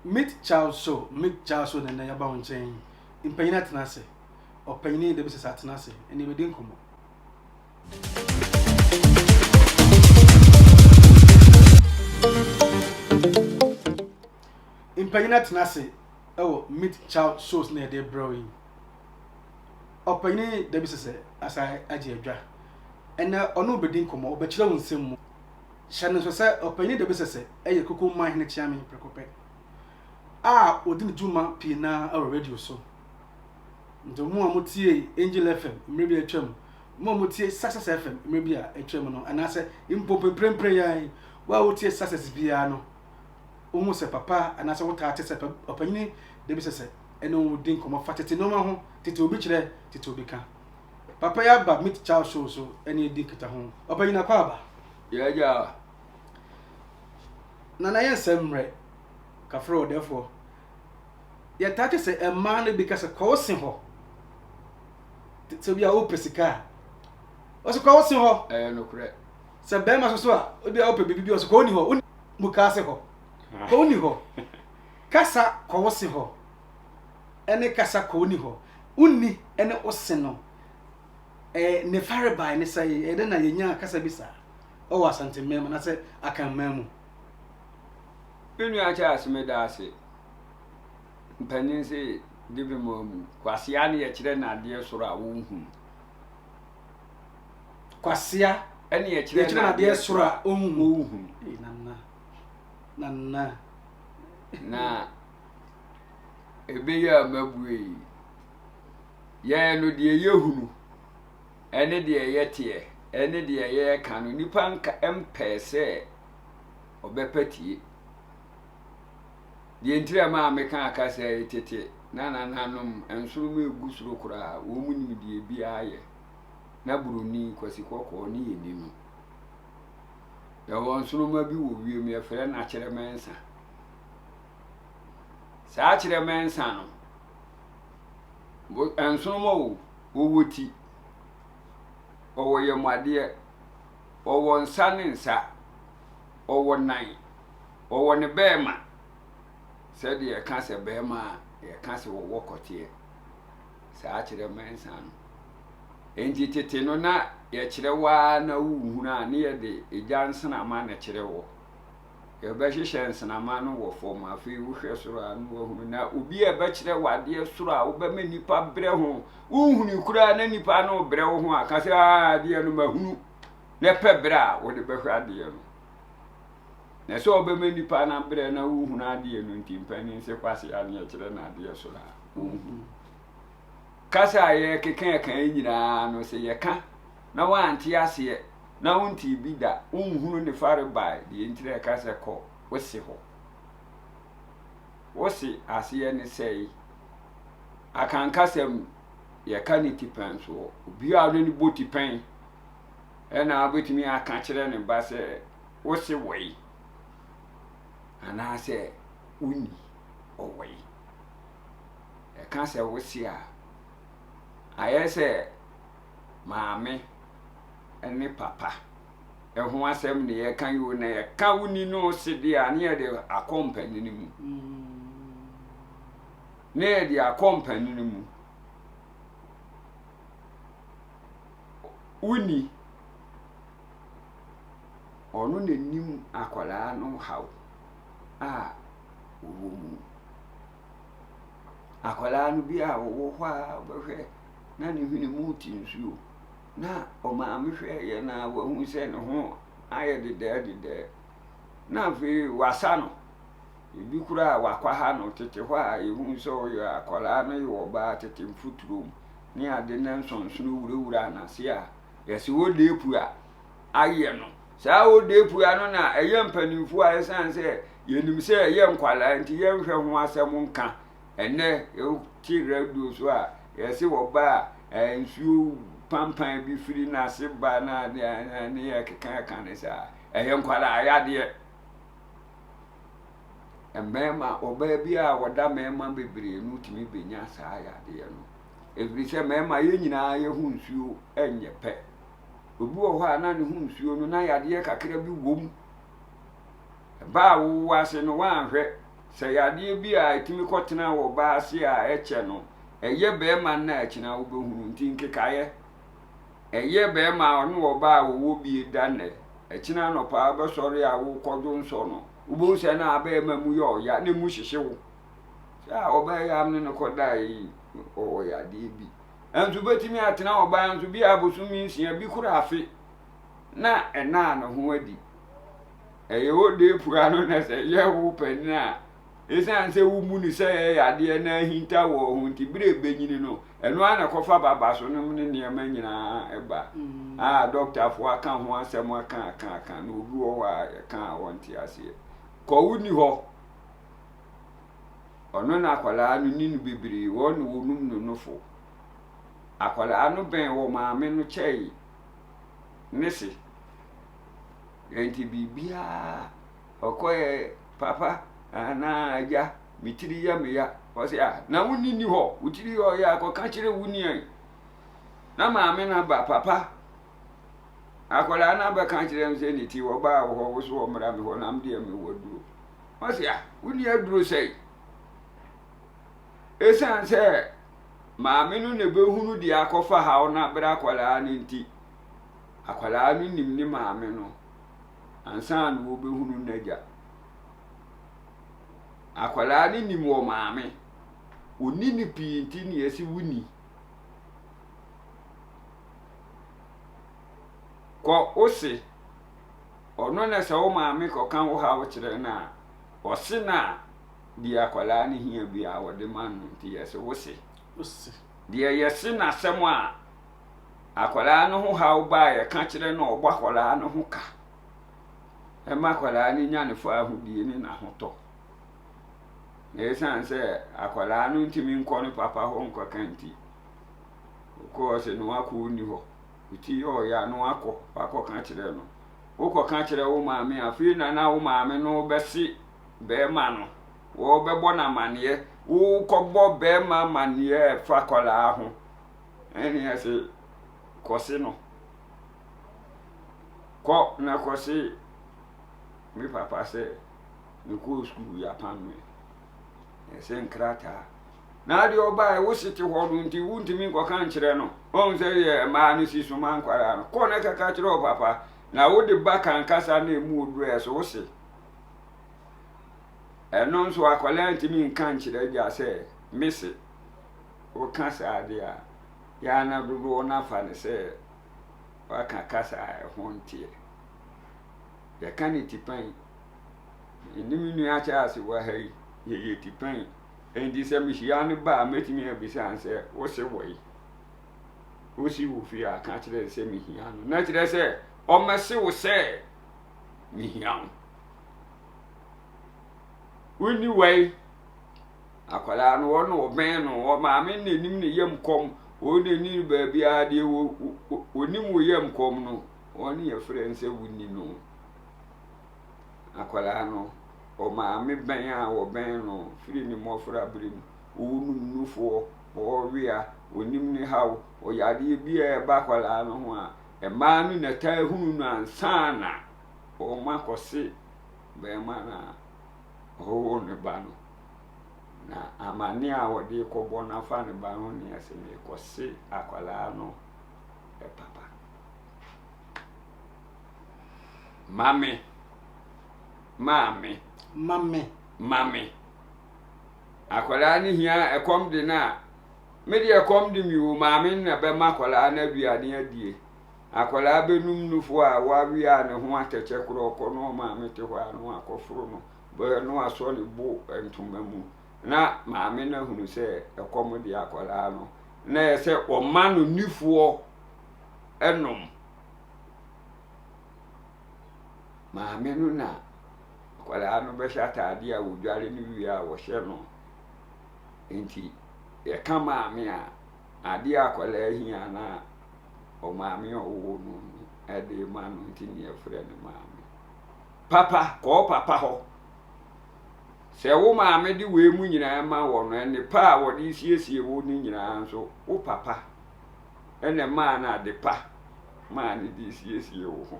Meet Child Show, Meet Child Show na ɛnɛ yɛaba wo nkyɛn. Mpanyin atena ase. Ɔpanyin da bi sɛ sɛ atena ase. Ɛnna yɛbɛdi nkɔmmɔ. Mpanyin atena ase wɔ Meet Child Shows na yɛde brɛ wo yi. Ɔpanyin da bi sɛ sɛ asa agye adwa. Ɛnɛ ɔne wo bɛdi nkɔmmɔ, ɔbɛkyerɛ wo nsɛm mu. Hyɛ no nso sɛ Ɔpanyin Dabesɛsɛ yɛ Kuku Man Hene Kyeame prɛko pɛ a ɔdi ne dwuma pii no ara wɔ radio so. Nti mo a motie Angel FM mmerɛ bi a atwam, mo a motie Success FM mmerɛ bi a atwam no, anaasɛ mpo mprempren yi ara yi, wo a wotie Success biara no, wohu sɛ papa anaasɛ wotaa te sɛ Ɔpanyin Dabesɛsɛ ne wo di nkɔmmɔ fa tete nneɛma ho, tete obi kyerɛ, tete obi ka. Papa yi aba Meet Child Show so ne yɛdi nkitaho. Ɔpanyin akɔ aba. Yɛagya. Nana yɛ nsɛm mmerɛ. Kafrɛ ɔdɛfoɔ. Yɛtaa te sɛ mmaa no bi ka sɛ kɔ wo se hɔ. Sɛ obi a wopɛ sika a, ɔsɛ kɔ wo se hɔ. Ɛyɛ nokorɛ. Sɛ bɛrima so so a, obi a wopɛ biribi bi ɔsɛ kɔ wo ni hɔ. Wo mukaase hɔ. Kɔ wo ni hɔ. Kasa kɔ wo se hɔ. Ɛne kasa kɔ wo ni hɔ. Wonni ne wo se no, ɛɛ ne farebae ne sɛ ɛyɛ dɛn na yɛnyaa kasa bi saa wɔ Asanteman mu anaasɛ Akanman mu? Me nua Charles meda ase. Mpanin se de bi ma mu. Kwasea ne yɛkyerɛ no adeɛ soro a wonhunu. Kwasea ɛne yɛkyerɛ no adeɛ soro a ɔnhunu. Ee, nana. Nana. Na ɛbɛyɛ a mabue yi. Yɛn no, deɛ yɛhunu ne deɛ yɛteɛ ne deɛ yɛreka no, nnipa nka mpɛɛ sɛ ɔbɛpɛ tie. Deɛ nti a maa meka kasa yi tete na nananom nsoromma egu soro koraa, wɔn nim deɛ biara yɛ. Na buroni Kwasi Kɔkɔɔ ne yɛni no. Yɛwɔ nsoromma bi wɔ wiem yɛfrɛ no akyerɛmɛnsa. Saa akyerɛmɛnsa no, nsoromma o, ɔwɔ ti, ɔwɔ yamuadeɛ, ɔwɔ nsa ne nsa, ɔwɔ nan, ɔwɔ ne bɛɛma. Sɛdeɛ yɛka sɛ bɛɛma a, yɛka sɛ ɔwɔ kɔteɛ. Saa akyerɛmɛnsa no. Enti tete no na yɛkyerɛ wo ara na wohunu a ne yɛde egya nsramma na ɛkyerɛ wɔ. Yɛbɛhyehyɛ nsramma no wɔ fam. Afei wohwɛ soro a na woahunu. Na obi a ɛbɛkyerɛ wo adeɛ soro a wobɛma nnipa brɛ ho. Wonhunu koraa na nnipa no brɛ wo ho a, ka sɛ aa adeɛ no mahunu. Na pɛ berɛ a wode bɛhwɛ adeɛ no. Na sɛ ɔbɛma nnipa no abrɛ na wohunu adeɛ no nti mpanin sɛ kwasea ne ɛkyerɛ no adeɛ soro a wonhunu. Kasa a yɛkeka ɛka yi nyinaa no sɛ yɛka na woante aseɛ na wontee bi da, wonhunu ne farebae, deɛ nti na ɛka sɛ kɔ wo se hɔ. Wo se aseɛ ne sɛe. Akankasa mu, yɛka ne tipɛn soɔ. Obi a ɔne no bɔ tipɛn ɛna wobɛtumi aka kyerɛ ne ba sɛ wo se wɔyi anaasɛ wonni ɔwɔyi. Ɛka sɛ wo se a, ayɛ sɛ maame ne papa ho asɛm na yɛka yi o, na yɛka wo ni no se deɛ a, ne yɛde akɔ mpanini mu. Ne yɛde akɔ mpanini mu. Wonni, ɔno na nim akwadaa no haw a ɔwɔ mu. Akwadaa no bi a ɔwɔ hɔ a wobɛhwɛ na ne hwene mu te nsuo. Na ɔmaame hwɛeɛ na wahu sɛ ne ho ayɛ dedɛɛdedɛɛ. Na afei wasa no. Ebi koraa wakwaha no tete hɔ a yɛhu sɛ ɔyɛ akwadaa no yɛ ɔbaa tete mfuturo mu ne ade ne nsonsono wurawura n'ase a yɛsɛ odeepu a ayɛ no. Saa odeepu no na ɛyɛ mpanimfoɔ a ɛsiane sɛ yɛnim sɛ ɛyɛ nkwadaa nti yɛnhwɛ ho asɛm nka. Ɛnnɛ wote radio so a, yɛse ɔba a nsuo pampan bi firi n'ase ba na ne yɛkeka ne saa. Ɛyɛ nkwadaa yadeɛ. Mmarima, ɔbaa bi a ɔda mmarima bebree no tumi bɛnya saa yadeɛ no. Ɛfiri sɛ mmarima yɛn nyinaa yɛ ho nsuo nyɛ pɛ. Obi wɔ hɔ a na ne ho nsuo no na yadeɛ kakra bi wɔ mu. Ɛbaa a wowɔ ase no woanhwɛ. Sɛ yadeɛ bi a ɛtumi kɔtena wɔ ɔbaa ase a ɛkyɛ no, ɛyɛ barima no a akyina wobɛhunu. Nti nkekaeɛ, ɛyɛ barima a ɔne ɔbaa a wɔwɔ bie da nnɛ, akyina anɔpa wobɛsɔre a wokɔdwo nsɔ no, wobɛhu sɛ na abɛɛma mu yɛ ɔya na emu hyehye wo. Sɛ a ɔbaa yi a mene no kɔdaeɛ yi, ɔwɔ yadeɛ bi. Nso wobɛtumi atena ɔbaa nso bi a bosome nsia, bi kora afe, na ɛnaa ne ho adi. Ɛyɛ wo de pua no na sɛ ɛyɛ wo panin a, ɛsiane sɛ wommu no sɛ ɛyɛ yadeɛ na ahinta wɔ ho nti, berɛ ɛbɛnyini no, ɛno ara na ɛkɔfa babaso nom ne nneɛma nyinaa ɛba. Mm. A dɔktafoɔ aka ho asɛm aka aka aka na obi wɔ hɔ a yɛka a wɔnte aseɛ. Kɔ wo ni hɔ. Ɔno na akwadaa no ni no bebree, wɔn na wɔnum no nofo. Akwadaa no bɛn wɔ maame no kyɛe ne se. Enti biribiara ɔkɔɛ papa anaa agya me tiri yɛ me ya. Ɔse ah na wo ni ni hɔ wo tiri yɛ ɔyɛ akɔka kyerɛ wo nua yi. Na maame no aba papa akwadaa no abɛka kyerɛ me sɛ ne ti wɔbaa wo hɔ wo so wɔmmra me hɔ na me deɛ mewɔ aduro. Ɔse ah wo ni aduro sɛe. Esiane sɛ maame no na ɛbɛhunu deɛ akɔfa haw no abrɛ akwadaa no nti, Akwadaa no nim ne maame no ansa na wɔbɛhunu n'agya. Akwadaa no nim wɔ maame. Ɔnni no pii nti na yɛsi wonni. Kɔ wo se, ɔno na sɛ wo maame kɔka wo haw kyerɛ no a, ɔse no a, deɛ akwadaa no hia biara wɔde ma no nti yɛse wo se. Deɛ yɛse n'asɛm a Akwadaa no ho haw ba a, yɛka kyerɛ no a, ɔbɔ akwadaa no ho ka. Ɛma akwadaa no nya ne fahodie ne n'ahotɔ. Na ɛsiane sɛ akwadaa no ntumi nkɔ ne papa hɔ nkɔka nti, ɔkɔɔ sɛ ne wakɔ ɔnni hɔ. Ɔti yɛ ɔyɛ a na wakɔ wakɔka kyerɛ no. Wokɔka kyerɛ wo maame a, afei na na wo maame no bɛse bɛrima no. Wɔbɛbɔ no amanneɛ. Wokɔbɔ bɛrima amanneɛ ɛfa akwadaa ho. Ɛnneɛ se kɔse no, Kɔ na kɔse me papa sɛ mekɔɔ sukuu yɛapam me. Ɛsɛ nkrataa. Na adeɛ ɔbaeɛ wo se te hɔ no nti wontumi nkɔka nkyerɛ no. Ɔhu sɛ yɛ mmaa no si soma nkwadaa no. Kɔ na kɛka kyerɛ wo papa. Na wode ba kan kasa na ɛmu oduru ɛ so wo se. Ɛno nso akwadaa ntumi nka nkyerɛ agya sɛ me se. Woka saa de a, yɛ a na dodoɔ no afa no sɛ woaka kasa a ɛho nteɛ. Yɛka no tipɛn. Me ne me nua Charles wɔ ha yi, yɛyɛ tipɛn. Enti sɛ mehyia no ba a, mɛtumi abisa no sɛ, wose wɔ yi? Wosi wo fie a, ka kyerɛ no sɛ mehia no. Na kyerɛ sɛ ɔmmɛse wo sɛ mehia wo. Wonni wɔ yi? Akwadaa no, wɔn na wɔbɛn no, wɔn maame na anim ne yam kɔm, wɔn na anim baabiara deɛ wɔnim wɔ yam kɔm no, wɔn ne yɛfrɛ no sɛ wonni no. Akwadaa no, ɔmaame bɛn a wɔbɛn no firi ne mmɔfra bere mu, wɔnum nufoɔ, wɔwea, wɔnim ne haw, ɔyadeɛ bi a ɛba akwadaa no ho a, mmaa no na ɛtaa hunu no ansa na wɔn akɔse bɛrima no a ɔwoo ne ba no. Na amane a wɔde rekɔbɔ no afa ne ba ho ne sɛ merekɔse akwadaa no papa. Mame, maame. Mame. Mame. Akwadaa no hia ɛkɔm de no a, me deɛ ɛkɔm de mi o, maame no na bɛma akwadaa no aduane adie. Akwadaa bɛnum nufoɔ a wawea ne ho atɛkyɛ korɔ ɔkɔ na ɔmaame te hɔ a na wakɔforo no. Bɛ na wasɔ ne bo ntoma mu na maame no ahunu sɛ ɛkɔm de akwadaa no na ɛyɛ sɛ ɔma no nifoɔ nom. Maame no na akwadaa no bɛhyɛ ataadeɛ a wɔdware no wie a wɔhyɛ no. Nti yɛka maame a, adeɛ a akwadaa hia na ɔmaame a ɔwoo no no de ma no nti na yɛfrɛ no maame. Papa, kɔ wo papa hɔ. Sɛ wo maame de wei mu nyinaa ma wɔ no, nnepa a wɔde siesie wo no nyinaa nso, wo papa na ɛmaa no ade pa maa no de siesie wo ho.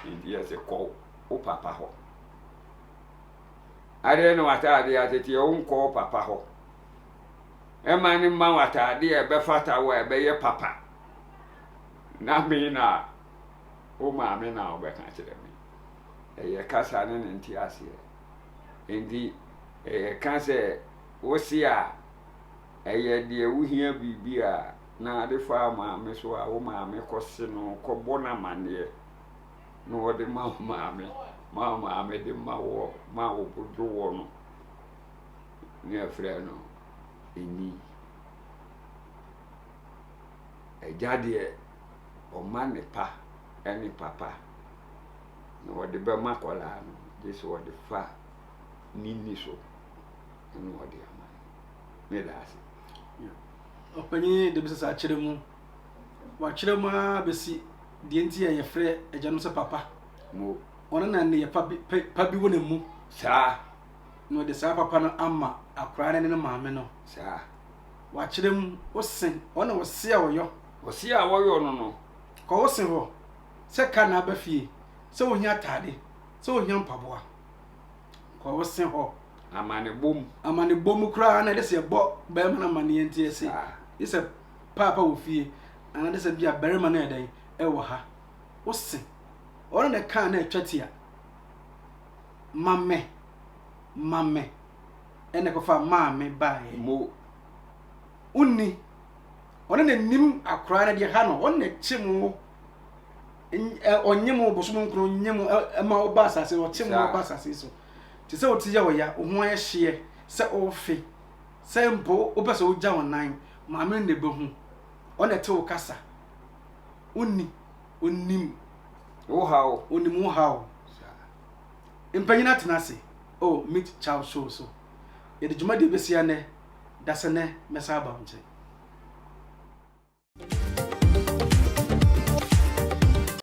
Nti yɛse kɔ wo papa hɔ. Adeɛ na w'ataadeɛ ateteɛ, wonkɔ wo papa hɔ. Ɛma no mma wo ataadeɛ a ɛbɛfata wo a ɛbɛyɛ papa. Na me na wo maame na wobɛka kyerɛ me. Ɛyɛ kasa ne ne nteaseɛ. Enti yɛka sɛ wose a, ɛyɛ deɛ wohia biribi a na ade fa wo maame so a wo maame kɔse no kɔbɔ no amanneɛ na ɔde ma wo maame ma wo maame de ma wɔ ma wo bo dwo wɔ no ne ɛfrɛ no ɛni. Agya deɛ ɔma ne pa ne papa na ɔde bɛma akwadaa no gye sɛ ɔde fa ne nni so na ɔde ama no. Meda ase. Ɔpanyin de bisa akyerɛ mu. Wakyerɛ mu ara bɛsi deɛ nti a yɛfrɛ agyanom sɛ papa. Mo. Ɔno na nneyɛ pa bi, pa bi wɔ ne mu. Saa. Na ɔde saa papa no ama akwadaa no ne ne maame no. Saa. Wakyerɛ mu, ose, ɔno na ɔse a ɔyɔ. Ɔse a wɔyɔ no no. Kɔ wo se hɔ, sɛ ka na aba fie, sɛ wohia ataade, sɛ wohia mpaboa. Kɔ wo se hɔ. Amanebɔ mu. Amanebɔ mu koraa na ɛde sɛ yɛbɔ barima no amaneɛ nti ɛse, gye sɛ paapa wɔ fie, anaa de sɛ bia barima no yɛ dɛn, ɛwɔ ha. Wo se, ɔno na ɛkaa na ɛtwa tia. Ma me, ma me, ɛna ɛkɔfa maa me baeɛ. Mo. Wonni. Ɔno na nim akoraa no deɛ ha no, ɔno na ɛkye mo, ɔnye mo bosom nkron nye mo ma ɔba asase, ɔkye mo ɔba asase so. Te sɛ wote yɛ ɔya, wo ho ayɛ hyeɛ, sɛ wofe, sɛ mpo wopɛ sɛ wogya wo nan, maame no na ɛbɛhu. Ɔno na ɛte wo kasa. Wonni, ɔnim. Wo haw. Ɔnim wo haw. Mpanyin atena ase. Oh, Meet Child Show so. Yɛde dwumadie bɛsi anɛ, dasɛnɛ mɛsan aba wo nkyɛn.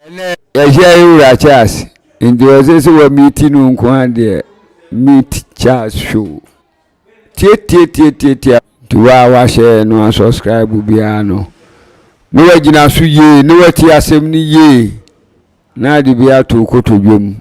Ɛnɛ yɛhyia yɛ wura Charles nti ɔsɛ sɛ wa meet no nko ara deɛ meet Charles show tietietietietie nti wa a wahyɛ no asubscribe biara no na wagyina so yie na watie asɛm no yie na ade bi ato kotodwe mu.